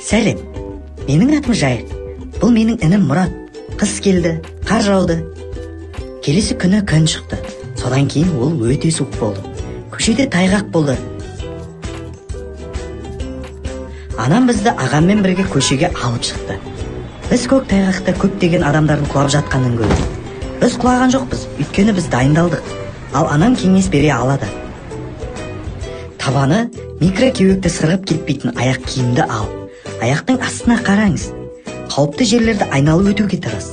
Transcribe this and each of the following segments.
Сәлем. Менің атым Жайық. Бұл менің інім Мұрат. Қыс келді, қар жауды. Келесі күні күн шықты. Содан кейін ол өте суық болды. Көшеде тайғақ болды. Анам бізді ағаммен бірге көшеге алып шықты. Біз көк тайғақта көптеген адамдардың құлап жатқанын көрдік. Біз құлаған жоқпыз, өйткені біз дайындалдық. Ал анам кеңес бере алады. Табаны микрокеуекті сырғып кетпейтін аяқ киімді ал. Аяқтың астына қараңыз. Қауіпті жерлерді айналып өтуге тырыс.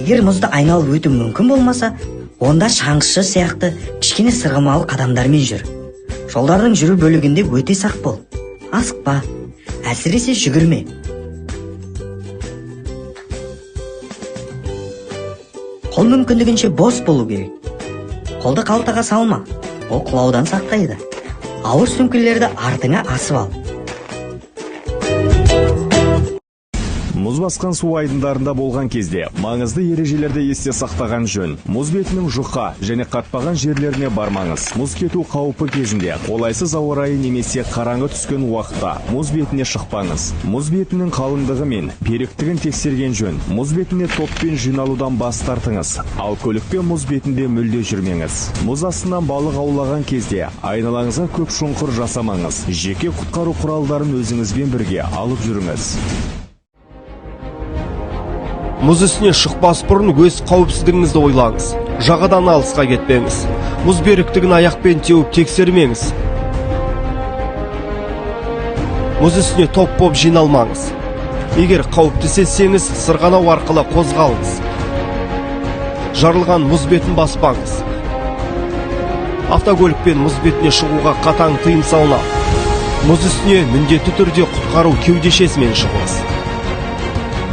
Егер мұзды айналып өту мүмкін болмаса, онда шаңғышы сияқты кішкене сырғымалы қадамдармен жүр. Жолдардың жүру бөлігінде өте сақ бол. Асықпа, әсіресе жүгірме. Қол мүмкіндігінше бос болу керек. Қолды қалтаға салма, ол құлаудан сақтайды. Ауыр сөмкелерді артыңа асып ал. Мұз басқан су айдындарында болған кезде маңызды ережелерді есте сақтаған жөн. Мұз бетінің жұқа және қатпаған жерлеріне бармаңыз. Мұз кету қаупі кезінде қолайсыз ауа райы немесе қараңғы түскен уақытта мұз бетіне шықпаңыз. Мұз бетінің қалыңдығы мен беріктігін тексерген жөн. Мұз бетіне топпен жиналудан бас тартыңыз. Ал көлікпен мұз бетінде мүлде жүрмеңіз. Мұз астынан балық аулаған кезде айналаңызға көп шұңқыр жасамаңыз. Жеке құтқару құралдарын өзіңізбен бірге алып жүріңіз. Мұз үстіне шықпас бұрын өз қауіпсіздігіңізді ойлаңыз. Жағадан алысқа кетпеңіз. Мұз беріктігін аяқпен теуіп тексермеңіз. Мұз үстіне топ боп жиналмаңыз. Егер қауіпті сезсеңіз, сырғанау арқылы қозғалыңыз. Жарылған мұз бетін баспаңыз. Автокөлікпен мұз бетіне шығуға қатаң тыйым салынады. Мұз үстіне міндетті түрде құтқару кеудешесімен шығыңыз.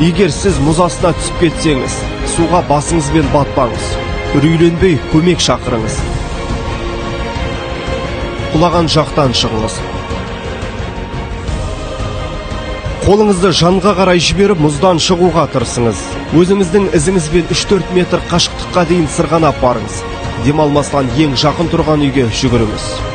Егер сіз мұз астына түсіп кетсеңіз, суға басыңызбен батпаңыз. Үрейленбей көмек шақырыңыз. Құлаған жақтан шығыңыз. Қолыңызды жанға қарай жіберіп, мұздан шығуға тырысыңыз. Өзіңіздің ізіңізбен 3-4 метр қашықтыққа дейін сырғанап барыңыз. Демалмастан ең жақын тұрған үйге жүгіріңіз.